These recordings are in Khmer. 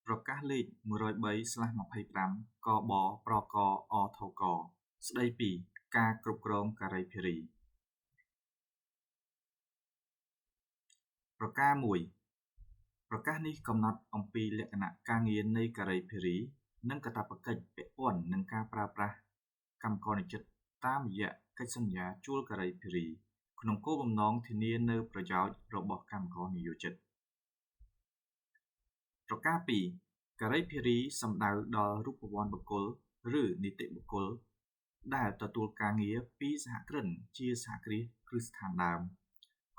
ប្រកាសលេខ 103/25 កប ប្រក អថក ស្តីពី ការគ្រប់គ្រងការីភារី ប្រការ 1 ប្រកាសនេះកំណត់អំពីលក្ខណៈការងារនៃការីភារី និងកាតព្វកិច្ចពាក់ព័ន្ធនឹងការប្រើប្រាស់កម្មករនិយោជិតតាមរយៈកិច្ចសន្យាជួលការីភារី ក្នុងគោលបំណងធានានូវប្រយោជន៍របស់កម្មករនិយោជិត។ ប្រការ 2 ការីភារីសំដៅដល់រូបវន្តបុគ្គល ឬនីតិបុគ្គល ដែលទទួលការងារពីសហគ្រិនជាសហគ្រាសគ្រឹះស្ថានដើម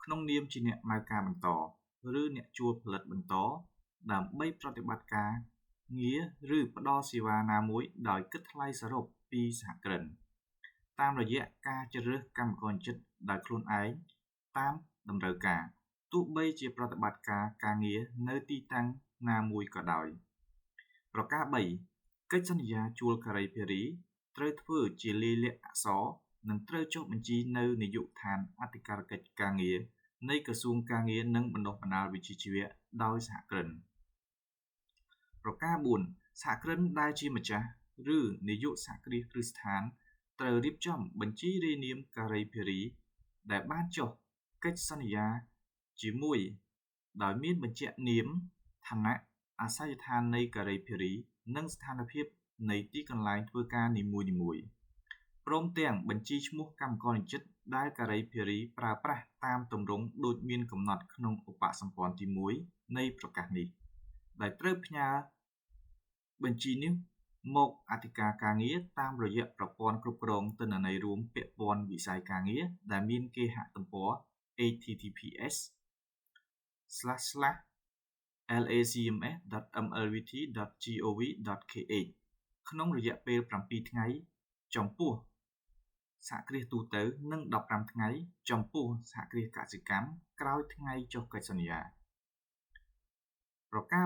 ក្នុងនាមជាអ្នកម៉ៅការបន្ត ឬអ្នកជួលផលិតបន្ត ដើម្បីប្រតិបត្តិការងារឬផ្ដល់សេវាណាមួយដោយគិតថ្លៃសរុបពីសហគ្រិន តាមរយៈការជ្រើសរើសកម្មករនិយោជិតដោយខ្លួនឯងតាមតម្រូវការ ទោះបីជាប្រតិបត្តិការការងារនៅទីតាំងណាមួយក៏ដោយ។ ប្រការ 3 កិច្ចសន្យាជួលការីភារីត្រូវធ្វើជាលាយលក្ខណ៍អក្សរ និងត្រូវចុះបញ្ជីនៅនាយកដ្ឋានអធិការកិច្ចការងារនៃក្រសួងការងារនិងបណ្ដុះបណ្ដាលវិជ្ជាជីវៈដោយសហគ្រិន។ ប្រការ 4 សហគ្រិនដែលជាម្ចាស់ ឬនាយកសហគ្រាសគ្រឹះស្ថានត្រូវរៀបចំបញ្ជីរាយនាមការីភារីដែលបានចុះកិច្ចសន្យាជាមួយដោយមានបញ្ជាក់នាម ឋានៈ អាសយដ្ឋាននៃការីភារី និងស្ថានភាពនៃទីកន្លែងធ្វើការនីមួយៗ ព្រមទាំងបញ្ជីឈ្មោះកម្មករនិយោជិតដែលការីភារីប្រើប្រាស់តាមទម្រង់ដូចមានកំណត់ក្នុងឧបសម្ព័ន្ធទី 1 នៃប្រកាសនេះ ដែលត្រូវផ្ញើបញ្ជីនេះមកអធិការការងារតាមរយៈប្រព័ន្ធគ្រប់គ្រងទិន្នន័យរួមពាក់ព័ន្ធវិស័យការងារដែលមានគេហទំព័រ https://lacms.mlvt.gov.kh ក្នុងរយៈពេល 7 ថ្ងៃចំពោះសហគ្រាសទូទៅ និង 15 ថ្ងៃចំពោះសហគ្រាសកសិកម្មក្រោយថ្ងៃចុះកិច្ចសន្យា។ ប្រការ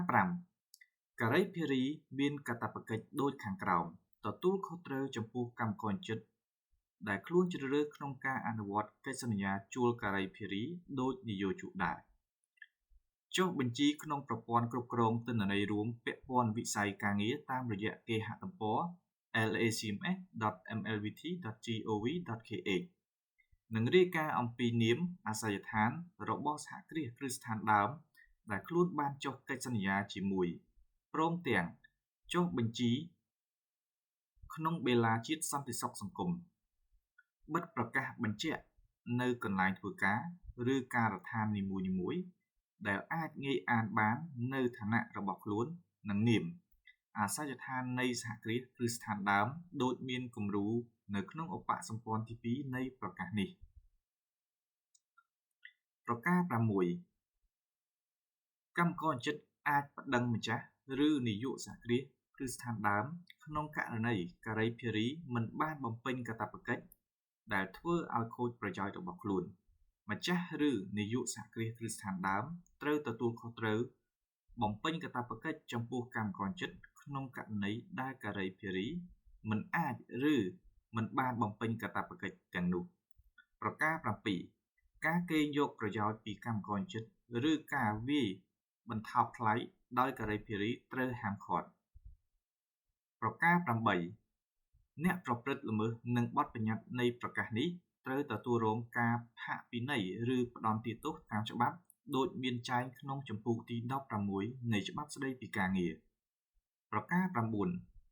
5 ការីភារីមានកាតព្វកិច្ចដូចខាងក្រោម ទទួលខុសត្រូវចំពោះកម្មករនិយោជិតដែលខ្លួនជ្រើសរើសក្នុងការអនុវត្តកិច្ចសន្យាជួលការីភារីដូចនិយោជកដែរ ចុះបញ្ជីក្នុងប្រព័ន្ធគ្រប់គ្រងទិន្នន័យរួមពាក់ព័ន្ធវិស័យការងារតាមរយៈគេហទំព័រ lacms.mlvt.gov.kh និងរាយការណ៍អំពីនាម អាសយដ្ឋានរបស់សហគ្រាសគ្រឹះស្ថានដើមដែលខ្លួនបានចុះកិច្ចសន្យាជាមួយ ព្រមទាំងចុះបញ្ជីក្នុងបេឡាជាតិសន្តិសុខសង្គម បិទប្រកាសបញ្ជាក់នៅកន្លែងធ្វើការ ឬការដ្ឋាននីមួយៗដែលអាចងាយអានបាននូវឋានៈរបស់ខ្លួននិងនាម អាសយដ្ឋាននៃសហគ្រាសគ្រឹះស្ថានដើមដូចមានគំរូនៅក្នុងឧបសម្ព័ន្ធទី 2 នៃប្រកាសនេះ។ ប្រការ 6 កម្មករនិយោជិតអាចប្តឹងម្ចាស់ ឬនាយកសហគ្រាសគ្រឹះស្ថានដើម ក្នុងករណីការីភារីមិនបានបំពេញកាតព្វកិច្ចដែលធ្វើឲ្យខូចប្រយោជន៍របស់ខ្លួន ម្ចាស់ឬនាយកសហគ្រាសគ្រឹះស្ថានដើមត្រូវទទួលខុសត្រូវបំពេញកាតព្វកិច្ចចំពោះកម្មករនិយោជិតក្នុងករណីដែលការីភារីមិនអាចឬមិនបានបំពេញកាតព្វកិច្ចទាំងនោះ។ ប្រការ 7 ការកេងយកប្រយោជន៍ពីកម្មករនិយោជិត ឬការវាយបន្ថោកថ្លៃដោយការីភារីត្រូវហាមឃាត់។ ប្រការ 8 អ្នកប្រព្រឹត្តល្មើសនឹងបទបញ្ញត្តិនៃប្រកាសនេះត្រូវទទួលរងការផាកពិន័យឬផ្ដន្ទាទោសតាមច្បាប់ដូចមានចែងក្នុងជំពូកទី 16 នៃច្បាប់ស្តីពីការងារ។ ប្រការ 9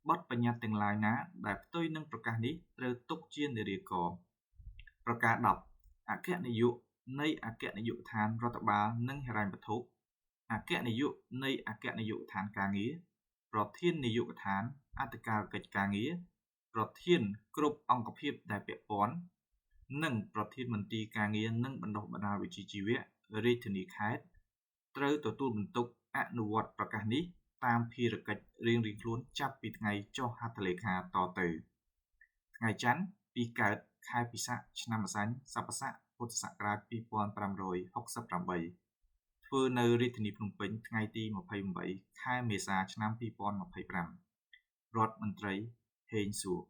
បទបញ្ញត្តិទាំងឡាយណាដែលផ្ទុយនឹងប្រកាសនេះត្រូវទុកជានិរាករណ៍។ ប្រការ 10 អគ្គនាយកនៃអគ្គនាយកដ្ឋានរដ្ឋបាលនិងហិរញ្ញវត្ថុ អគ្គនាយកនៃអគ្គនាយកដ្ឋានការងារ ប្រធាននាយកដ្ឋានអធិការកិច្ចការងារ ប្រធានគ្រប់អង្គភាពដែលពាក់ព័ន្ធ និងប្រធានមន្ទីរការងារនិងបណ្ដុះបណ្ដាលវិជ្ជាជីវៈរាជធានីខេត្ត ត្រូវទទួលបន្ទុកអនុវត្តប្រកាសនេះតាមភារកិច្ចរៀងៗខ្លួនចាប់ពីថ្ងៃចុះហត្ថលេខាតទៅ។ ថ្ងៃច័ន្ទ 2 កើត ខែពិសាខ ឆ្នាំម្សាញ់ ស័ក ពុទ្ធសករាជ 2568 ធ្វើនៅរាជធានីភ្នំពេញថ្ងៃទី 28 ខែមេសា ឆ្នាំ 2025 រដ្ឋមន្ត្រីហេងសួរ។